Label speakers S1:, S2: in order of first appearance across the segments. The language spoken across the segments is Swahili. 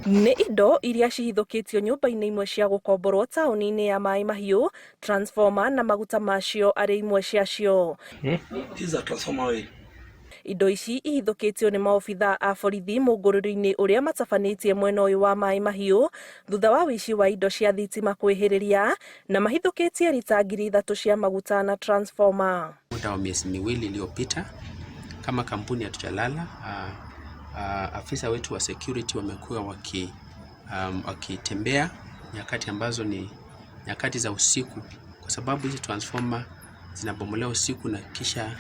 S1: Nĩ indo iria cihithũkĩtio nyũmba-inĩ imwe cia gũkomborwo taũni-inĩ ya Maĩ Mahiũ, transformer na maguta macio arĩ imwe ciacio.
S2: This is a transformer oil.
S1: Indo ici ihithũkĩtio nĩ maobitha a borithi mũngũrũri-inĩ ũrĩa matabanĩtie mwena ũyũ wa Maĩ Mahiũ thutha wa ũici wa indo cia thitima kwĩhĩrĩria na mahithũkĩtie rita 3,000 cia maguta na transformer.
S3: Muda wa miezi 2 iliyopita kama kampuni hatujalala. Afisa wetu wa security wamekuwa wakitembea nyakati ambazo ni nyakati za usiku, kwa sababu hizi transformer zinabomolewa usiku na kisha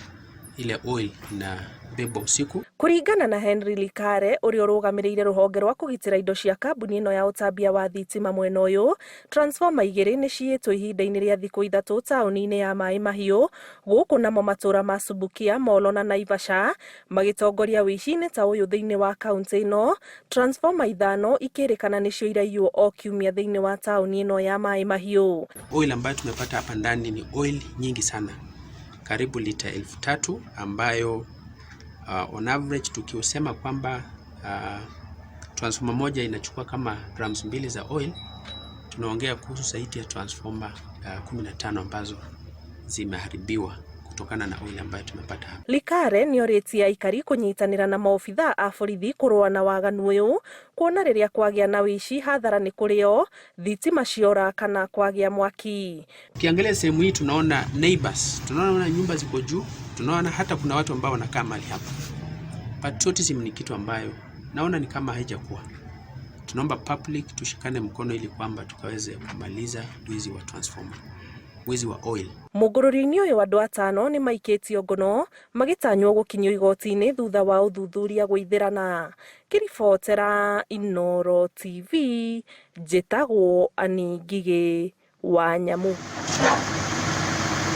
S3: ile oil inabebwa usiku.
S1: Kũringana na Henry Likare ũrĩa ũrũgamĩrĩire rũhonge rwa kũgitĩra indo cia kambuni ĩno ya ũtambia wa thitima mwena ũyũ, transformer igĩrĩ nĩ ciĩtwo ihinda-inĩ rĩa thikũ 3 taũni-inĩ ya Maĩ Mahiũ, gũkũ namo matũra ma Subukia, Molo na Naivasha magĩtongoria ũici-inĩ ta ũyũ thĩinĩ wa kaunti ĩno, transformer 5 ikĩrĩkana nĩcio iraiywo o kiumia thĩinĩ wa taũni ĩno ya Maĩ Mahiũ.
S3: Oil ambayo tumepata hapa ndani ni oil nyingi sana, karibu lita 3,000 ambayo on average tukiusema kwamba transformer moja inachukua kama drums 2 za oil, tunaongea kuhusu zaidi ya transformer 15 ambazo zimeharibiwa kutokana na oil ambayo tumepata hapa.
S1: Likare nĩorĩtie aikari kũnyitanĩra na maobitha a borithi kũrũa na waganu ũyũ, kuona rĩrĩa kwagĩa na ũici hathara nĩ kũrĩ o, thitima ciora kana kwagĩa mwaki.
S3: Ukiangalia sehemu hii tunaona neighbors, tunaona nyumba ziko juu, tunaona hata kuna watu ambao wanakaa mahali hapa. Patriotism ni kitu ambayo naona ni kama haijakuwa. Tunaomba public tushikane mkono ili kwamba tukaweze kumaliza wizi wa transformer, wizi wa oil.
S1: Mũngũrũri-inĩ ũyũ andũ 5 nĩ maikĩtio ngono magĩtanywo gũkinyio igoti-inĩ thutha wa ũthuthuria gũithĩrana. Ngĩribotera Inooro TV, njĩtagwo Annie Ngigĩ wa Nyamu.